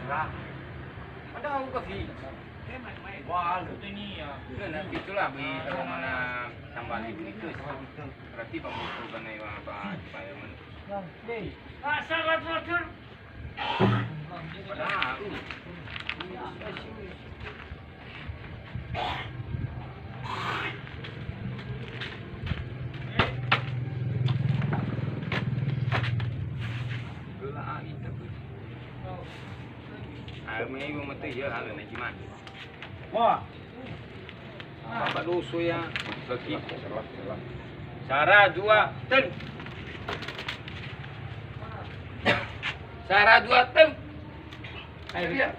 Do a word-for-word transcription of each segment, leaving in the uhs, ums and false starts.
Ada aku kasih. Wah, lu. Nah, nah, itulah beli kalau mana tambah lima itu. Berarti Pak Mutu kan, ya, Pak, Pak Yaman. Asal atur-atur. Padahal. Ayo, me ibu mete ya, halo, na jiman. Wah. Apa doso ya? Sara dua, tel. Sara dua, tel. Ayo, ya.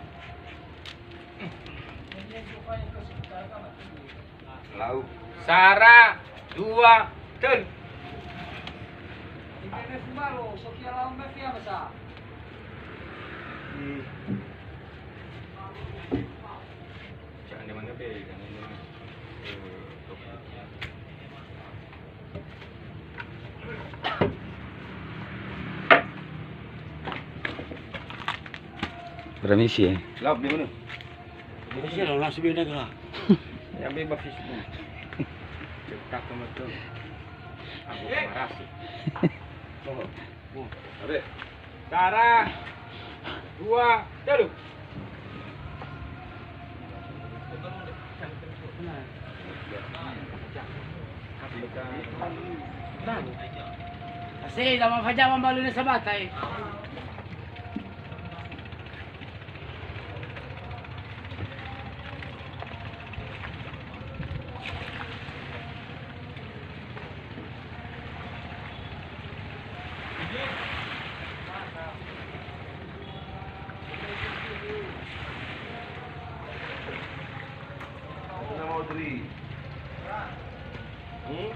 Lau. Sara, dua, tel. Permisi, eh. Lau, di mana? Permisi, lau, langsung beda ke lah. Yang bebas Facebook. Cetak ke betul. Aku marah sih. Ada. Sara, dua, telu. Asai, zaman fajar, zaman balu ni Sabat, ai. Nama Odri. Hmm?